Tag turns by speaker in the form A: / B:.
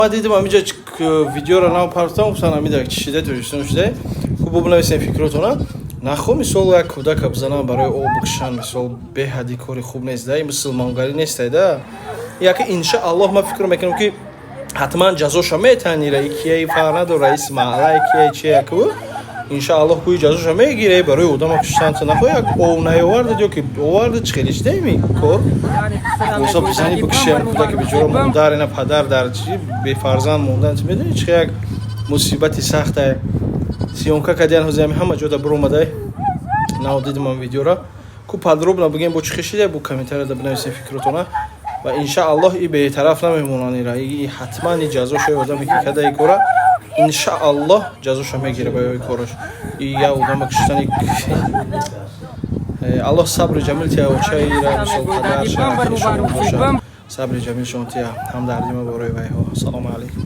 A: Ман дидим, ҳамиҷа видеоро нав партам, гуфтан, ҳамида чӣ шида, Тоҷикистон шуда. Ку бинависем фикротона. Нахо, мисол, як кӯдака бизанам, барои об бикушан, мисол, беҳади кори хуб нест да, мусулмонгарӣ нестай да. Яке, иншааллоҳ, ман фикр мекунам, ки ҳатман ҷазоша метаҳанд. Ира кияи, фарқ надор, раиси маҳалла кияи, чи яку, иншааллоҳ, кӯи ҷазоша мегире. Барои одама куштан ту нахо як ов наёвардад ё ки овардад, чӣ хеле шидаеми кор. Мусо, бизани, бикушем кӯдаки бечора, модар ина падар дар чи бефарзанд мондан, чи медонӣ, чи як мусибати сахтае. Съёмка кардиян, ҳозир ҳами ҳама ҷода биромадай. Нав дидим ам видеора. Ку подробно бигем, бо чӣ хешида, бо комментарияда бинависем фикротона. Ва иншааллоҳ, и бетараф намемонанд ира, и ҳатман и ҷазошои одаме ки када и кора, иншааллоҳ, ҷазоша мегира ба ёи кораш. И як одама куштани, Аллоҳ сабри ҷамил тия очаира, мисол, падарша боша, сабри ҷамилшон тия. Ҳамдардима борои вайҳо. Ассалому алайкум.